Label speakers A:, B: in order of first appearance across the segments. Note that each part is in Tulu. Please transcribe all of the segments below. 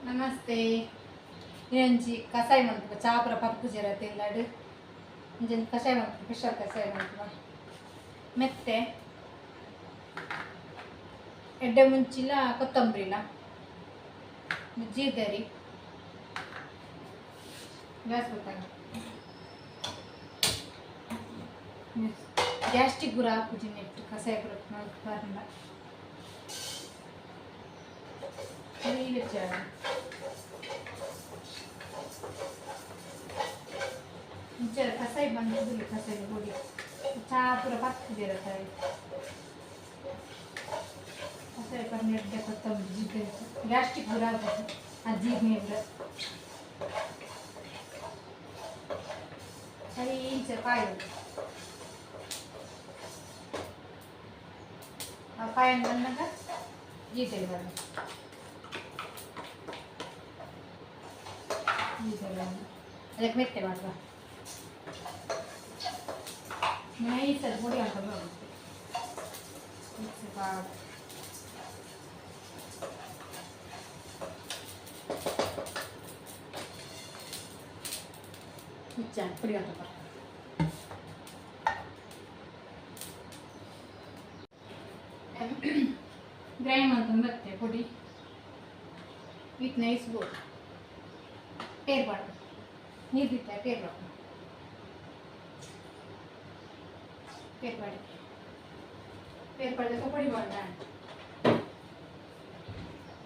A: ನಮಸ್ತೆ. ಇನೊಂಜಿ ಕಸಾಯ ಮನ್ಪುಗ. ಚಾ ಪೂರ ಪರ್ಪುಜೆರ್ ಇಲ್ಲಡ್. ಇಂಚೊಂಜಿ ಕಷಾಯ ಮನ್ಪುಗ, ಸ್ಪೆಷಲ್ ಕಷಾಯ ಮನ್ಪುಗ. ಮೆತ್ತೆ, ಎಡ್ಡೆ ಮುಂಚಿಲ, ಕೊತ್ತಂಬರಿಲ, ಜೀರ್ದರಿ. ಗ್ಯಾಸ್ ಗೊತ್ತಾಗ ಗ್ಯಾಸ್ಟ್ರಿಕ್ ಪೂರ ಆಪುಜಿ ನೆಟ್ ಕಷಾಯ ಪೂರ ಪರ್ಂಡ. ನೀರು ಇಂಚ ಕಷಾಯ ಬಂದು, ಕಷಾಯ ಪೊಡಿ. ಚಾ ಪೂರ ಪರ್ಪುಜೆರ್. ಕಷಾಯ ಪರ್ಂಡ ಎಡ್ಡೆ ಕೊತ್ತಂಬರಿ, ಜೀರ್ದರಿ ಗ್ಯಾಸ್ಟ್ರಿಕ್ ಪೂರ ಆಪುಜಿ. ಆ ಜೀರ್ಣೆ ಪೂರ ಸರಿ. ಇಂಚ ಕಾಯೊಡು. ಆ ಕಾಯನ್ ಬಂದಾಗ ಜೀರ್ದರಿ ಬರಬೇಕು. ಜೀರ್ದರಿ ಅದಕ್ಕೆ ಮೆತ್ತೆ ಮಾಡುವ. ನೈಸಾಗಿ ಪೊಡಿ ಹಾಕೊಂಡು ಹೋಗುತ್ತೆ. ಮಿಕ್ಸಿ ಪಾಡ್ ಇಚ್ಚಾಣ ಪೊಡಿ ಹಾಕಪ್ಪ. ಗ್ರೈಂಡ್ ಮಾಡ್ಕೊಂಡು ಬತ್ತೆ ಪೊಡಿ. ವಿತ್ ನೈಸ್ ಬೋರ್ಡ್ ಪೇರ್ ಪಾಡ್ದು ನೀರು ಬಿತ್ತ ಪೇರ್ ಪಾಡ್ದು ಪೇರ್ ಪಾಡಿ ಪೇರ್ ಪಾಡ್ದಕ್ಕ ಪೊಡಿ ಪಾಡ್ದ.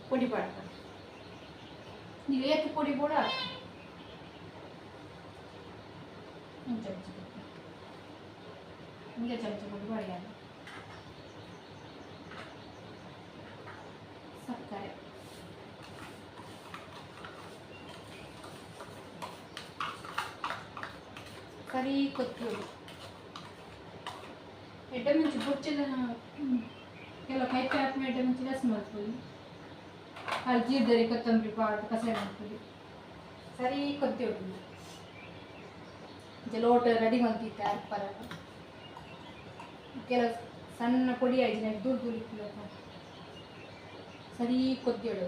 A: ಪೊಡಿ ಪಾಡ್ದ. ನೀವು ಏತ್ ಪೊಡಿ ಬೋಡ ಒಂದು ಚಮಚ ಪೊಡಿ, ಒಂದೇ ಚಮಚ ಪೊಡಿ ಪಾಡಿಯಾಗ. ಸಕ್ಕರೆ ಸರಿ ಕೊತ್ತಂಬರಿ. ಎಡ್ಡೆ ಮುಂಚೆ ಬೊಚ್ಚದ ಕೆಲವು ಕೈಪೆ ಹಾಕಿ ಎಡ್ಡೆ ಮುಂಚೆ ರಸ ಮಲ್ಪೊಲಿ. ಅಲ್ಲಿ ಜೀರ್ದರಿ, ಕೊತ್ತಂಬರಿ ಪಾಡ್ದು ಕಷಾಯ ಮಲ್ಪೊಲಿ. ಸರಿ ಕೊದ್ದಿ ಉಂಟು. ಲೋಟ ರೆಡಿ ಮಲ್ತಿತ್ತೆ ಅರ್ಪರ. ಕೆಲವು ಸಣ್ಣ ಪೊಡಿ ಆಯ್ತು, ದೂರ ದೂರ ಇತ್ತು. ಸರಿ ಕೊದ್ದಿಡು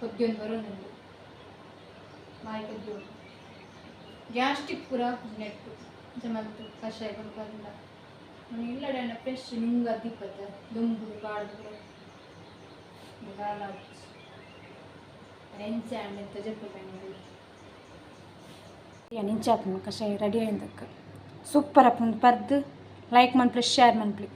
A: ಕೊದ್ದಿಯೊಂದು ಬರೋದು ಬಾಯಿ ಕೊದ್ದಿ. ಗ್ಯಾಸ್ಟ್ರಿಕ್ ಪೂರ ನೆಟ್ಟು ಇಂಚ ಮಲ್ತು ಕಷಾಯ ಕೊಡ್ಪಾರಿಂದ ಇಲ್ಲಡೆ ಫ್ರೆಶ್ ನುಂಗ ದೀಪತ್ತ ದೊಂಬುಡು ಪಾಡ್ದು ಪೂರ ದಾಲ ಎಂಚ ಆಂಡ್ ತೊಜಪ್ಪು. ಇಂಚ ಆಪುಂಡು ಕಷಾಯ ರೆಡಿ ಆಯಿಂದಕ್ಕ. ಸೂಪರ್ ಆಪುಂಡು. ಪರ್ದು ಲೈಕ್ ಮನ್ಪುಲೆ, ಶೇರ್ ಮನ್ಪುಲೆ.